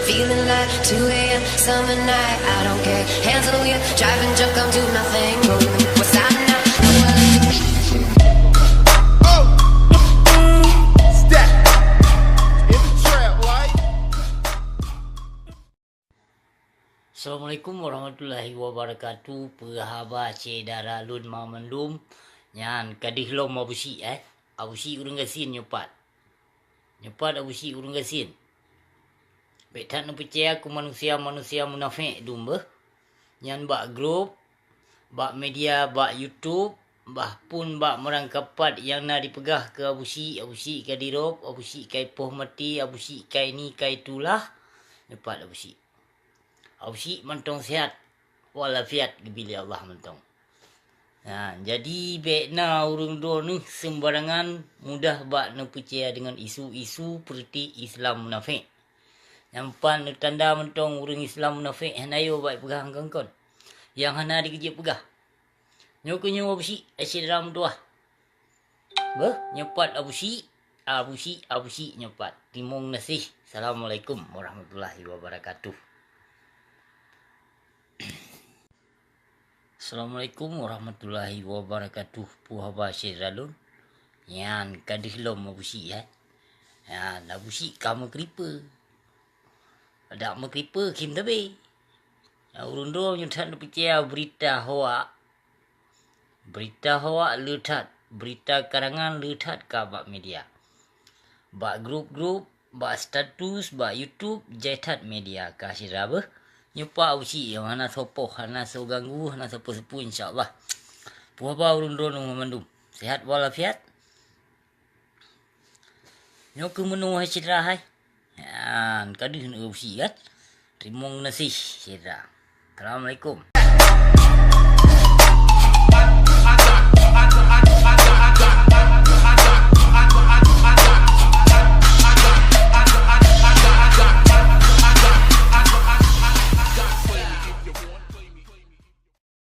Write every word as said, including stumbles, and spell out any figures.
Feeling like two a.m. summer night. I don't care. Hands on the wheel, driving drunk, I'm do nothing. Rolling with Sana. Assalamualaikum warahmatullahi wabarakatuh. Peuhaba syedara lôn mandum. Nyan ka deuh lom Abusyik eh. Abusyik ureuëng gasien nyoe pat. Nyoe pat Abusyik ureuëng gasien. Bék that neupeucaya keu manusia-manusia munafék dum beuh. Nyan bak grup, bak media, bak YouTube, bahpun bak meurangkapat nyang na dipeugah keu Abusyik, Abusyik ka dirôb, Abusyik ka ipoh maté, Abusyik ka ini ka itulah. Nyoe pat Abusyik. Abusyik mantong sihat walafiat geubri lé Allah mantong. Nah, jadi bék na ureuëng droeneueh seumbarangan mudah bak neupeucaya deungon isu-isu peureuti Islam munafék. Nyang pat neutanda mantong ureuëng Islam munafék hana yo bak peugah angkon-angkon. Nyang hana dikeujeuet peugah. Nyoe keuh nyoe Abusyik, ai syedara meutuwah. Beuh, nyoe pat Abusyik, Abusyik, Abusyik nyoe pat. Teurimong gaséh. Assalamualaikum warahmatullahi wabarakatuh. Assalamualaikum warahmatullahi wabarakatuh. Peuhaba syedara lôn. Nyan ka deuh lom Abusyik eh. Nyan Abusyik ka meukripe. Dak meukripe khim tabe. Ureuëng droe nyoe that neupeucaya beurita hoak. Beurita hoak le that, beurita karangan le that ka bak media. Bak grup-grup, bak status, bak YouTube, jai that media ka syedara beuh. Nyoe pat Abusyik nyang hana soe poh, hana soe ganggu, hana soe peuseupu insya Allah. Peuhaba ureuëng droeneueh mandum. Sihat walafiat. Nyoe keuh meunoe hai syedara hai. Nyan ka deuh neupeucaya kan. Teurimong gaséh syedara. Assalamualaikum.